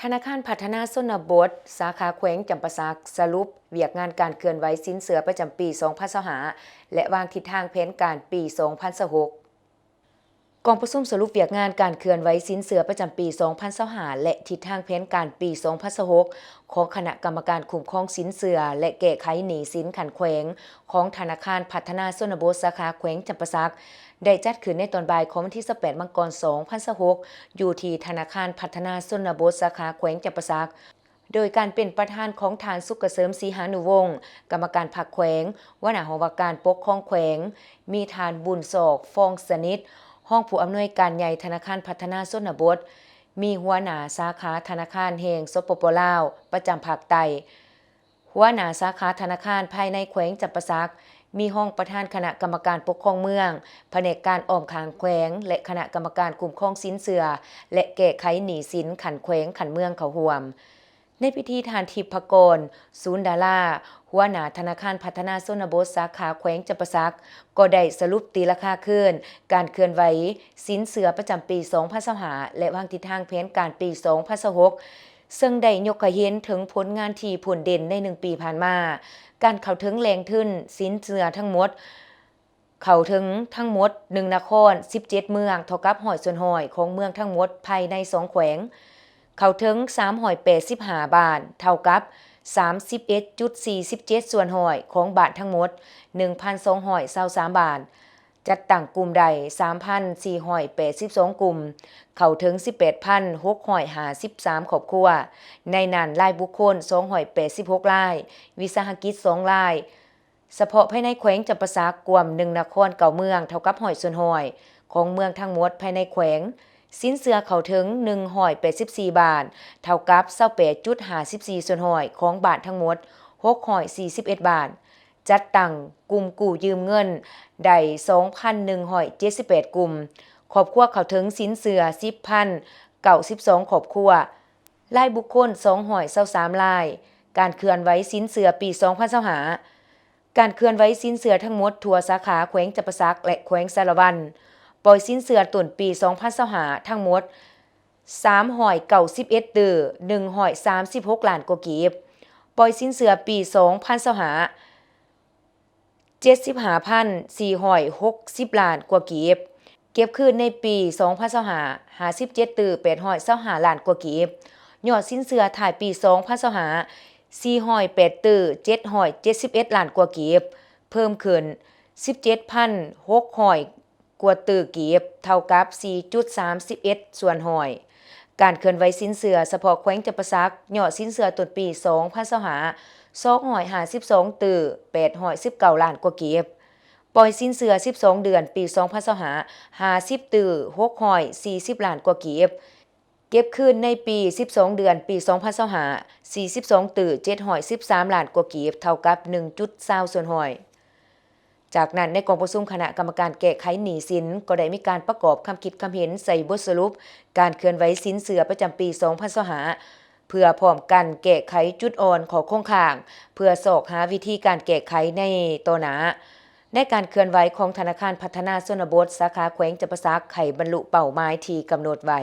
ທະນາຄານພັດທະນາຊົນນະບົດ ສາຂາແຂວງຈຳປາສັກ ສະຫຼຸບວຽກງານການເຄື່ອນໄຫວສິນເຊື່ອປະຈຳປີສອງພັນຊາວຫ້າ ແລະ ວາງທິດທາງແຜນການປີສອງພັນຊາວຫົກ. ກອງປະຊຸມສະຫຼຸບວຽກງານການເຄື່ອນໄຫວສິນເຊື່ອປະຈຳປີສອງພັນຊາວຫ້າ ແລະ ທິດທາງແຜນການປີສອງພັນຊາວຫົກ ຂອງຄະນະກຳມະການຄຸ້ມຄອງສິນເຊື່ອ ແລະ ແກ້ໄຂໜີ້ສິນຂັ້ນແຂວງ ຂອງທະນາຄານພັດທະນາຊົນນະບົດສາຂາແຂວງຈຳປາສັກ ໄດ້ຈັດຂຶ້ນໃນຕອນບ່າຍຂອງວັນທີຊາວແປດ ມັງກອນ ສອງພັນຊາວຫົກ ຢູ່ທີ່ທະນາຄານພັດທະນາຊົນນະບົດສາຂາແຂວງຈຳປາສັກ ໂດຍການເປັນປະທານຂອງທ່ານ ສຸກກະເສີມ ສີຫານຸວົງ ກຳມະການພັກແຂວງ, ຫົວໜ້າຫ້ອງວ່າການປົກຄອງແຂວງ, ມີທ່ານ ບຸນຊອກ ຟອງສະໜິດ ຮອງຜູ້ອຳນວຍການໃຫຍ່ທະນາຄານພັດທະນາຊົນນະບົດ, ມີຫົວໜ້າສາຂາທະນາຄານແຫ່ງ ສປປ ລາວ ປະຈຳພາກໃຕ້, ຫົວໜ້າສາຂາທະນາຄານພາຍໃນແຂວງຈຳປາສັກ, ມີຮອງປະທານຄະນະກຳມະການປົກຄອງເມືອງ, ພະແນກການອ້ອມຂ້າງແຂວງ ແລະ ຄະນະກຳມະການຄຸ້ມຄອງສິນເຊື່ອ ແລະ ແກ້ໄຂໜີ້ສິນຂັ້ນແຂວງຂັ້ນເມືອງເຂົ້າຮ່ວມ. ໃນພິທີ ທ່ານ ທິບພະກອນ ສູນດາລາ ຫົວໜ້າທະນາຄານພັດທະນາຊົນນະບົດສາຂາແຂວງຈຳປາສັກ ກໍໄດ້ສະຫຼຸບຕີລາຄາຄືນການເຄື່ອນໄຫວສິນເຊື່ອປະຈຳປີສອງພັນຊາວຫ້າ ແລະ ວາງທິດທາງແຜນການປີສອງພັນຊາວຫົກ ເຊິ່ງໄດ້ຍົກໃຫ້ເຫັນເຖິງຜົນງານທີ່ພົ້ນເດັ່ນໃນໜຶ່ງປີຜ່ານມາ, ການເຂົ້າເຖິງແຫຼ່ງທຶນສິນເຊື່ອທັງໝົດ ເຂົ້າເຖິງທັງໝົດໜຶ່ງນະຄອນ ສິບເຈັດເມືອງ ເທົ່າກັບຮ້ອຍສ່ວນຮ້ອຍຂອງເມືອງທັງໝົດພາຍໃນສອງແຂວງ, ເຂົ້າເຖິງສາມຮ້ອຍແປດສິບຫ້າບ້ານ ເທົ່າກັບສາມສິບເອັດຈຸດສີ່ສິບເຈັດສ່ວນຮ້ອຍຂອງບ້ານທັງໝົດໜຶ່ງພັນສອງຮ້ອຍຊາວສາມບ້ານ, ຈັດຕັ້ງກຸ່ມໄດ້ສາມພັນສີ່ຮ້ອຍແປດສິບສອງກຸ່ມ, ເຂົ້າເຖິງສິບແປດພັນຫົກຮ້ອຍຫ້າສິບສາມຄອບຄົວ, ໃນນັ້ນລາຍບຸກຄົນສອງຮ້ອຍແປດສິບຫົກລາຍ, ວິສາຫະກິດສອງລາຍ, ສະເພາະພາຍໃນແຂວງຈຳປາສັກ ກວມໜຶ່ງນະຄອນເກົ້າເມືອງ ເທົ່າກັບຮ້ອຍສ່ວນຮ້ອຍຂອງເມືອງທັງໝົດພາຍໃນແຂວງ, ສິນເຊື່ອເຂົ້າເຖິງໜຶ່ງຮ້ອຍແປດສິບສີ່ບ້ານ ເທົ່າກັບຊາວແປດຈຸດຫ້າສິບສີ່ສ່ວນຮ້ອຍຂອງບ້ານທັງໝົດຫົກຮ້ອຍສີ່ສິບເອັດບ້ານ, ຈັດຕັ້ງກຸ່ມກູ້ຢືມເງິນໄດ້ສອງພັນໜຶ່ງຮ້ອຍເຈັດສິບແປດກຸ່ມ, ຄອບຄົວເຂົ້າເຖິງສິນເຊື່ອສິບພັນເກົ້າສິບສອງຄອບຄົວ, ລາຍບຸກຄົນສອງຮ້ອຍຊາວສາມລາຍ. ການເຄື່ອນໄຫວສິນເຊື່ອປີສອງພັນຊາວຫ້າ ການເຄື່ອນໄຫວສິນເຊື່ອທັງໝົດທົ່ວສາຂາແຂວງຈຳປາສັກ ແລະ ແຂວງສາລະວັນ, ປ່ອຍສິນເຊື່ອຕົ້ນປີສອງພັນຊາວຫ້າທັງໝົດສາມຮ້ອຍເກົ້າສິບເອັດຕື້ໜຶ່ງຮ້ອຍສາມສິບຫົກລ້ານກວ່າກີບ, ປ່ອຍສິນເຊື່ອປີສອງພັນຊາວຫ້າ ເຈັດສິບຫ້າພັນສີ່ຮ້ອຍຫົກສິບລ້ານກວ່າກີບ, ເກັບຄືນໃນປີສອງພັນຊາວຫ້າ ຫ້າສິບເຈັດຕື້ແປດຮ້ອຍຊາວຫ້າລ້ານກວ່າກີບ, ຍອດສິນເຊື່ອທ້າຍປີສອງພັນຊາວຫ້າ ສີ່ຮ້ອຍແປດຕື້ເຈັດຮ້ອຍເຈັດສິບເອັດລ້ານກວ່າກີບ, ເພີ່ມຂຶ້ນສິບເຈັດພັນຫົກຮ້ອຍກວ່າຕື້ກີບ, ເທົ່າກັບສີ່ຈຸດສາມສິບເອັດສ່ວນຮ້ອຍ. ການເຄື່ອນໄຫວສິນເຊື່ອສະເພາະແຂວງຈຳປາສັກ, ຍອດສິນເຊື່ອຕົ້ນປີສອງພັນຊາວຫ້າ ສອງຮ້ອຍຫ້າສິບສອງຕື້ແປດຮ້ອຍສິບເກົ້າລ້ານກວ່າກີບ, ປ່ອຍສິນເຊື່ອສິບສອງເດືອນປີສອງພັນຊາວຫ້າ ຫ້າສິບຕື້ຫົກຮ້ອຍສີ່ສິບລ້ານກວ່າກີບ, ເກັບຄືນໃນປີສິບສອງເດືອນປີສອງພັນຊາວຫ້າ ສີ່ສິບສອງຕື້ເຈັດຮ້ອຍສິບສາມລ້ານກວ່າກີບ, ເທົ່າກັບໜຶ່ງຈຸດຊາວສ່ວນຮ້ອຍ. ຈາກນັ້ນ, ໃນກອງປະຊຸມຄະນະກຳມະການແກ້ໄຂໜີ້ສິນ ກໍໄດ້ມີການປະກອບຄຳຄິດຄຳເຫັນໃສ່ບົດສະຫຼຸບການເຄື່ອນໄຫວສິນເຊື່ອປະຈຳປີສອງພັນຊາວຫ້າ ເພື່ອພ້ອມກັນແກ້ໄຂຈຸດອ່ອນ, ຂໍ້ຄົງຄ້າງ, ເພື່ອຊອກຫາວິທີການແກ້ໄຂໃນຕໍ່ໜ້າ. ໃນການເຄື່ອນໄຫວຂອງທະນາຄານພັດທະນາຊົນນະບົດສາຂາແຂວງຈຳປາສັກ ໃຫ້ບັນລຸເປົ້າໝາຍທີ່ກຳນົດໄວ້.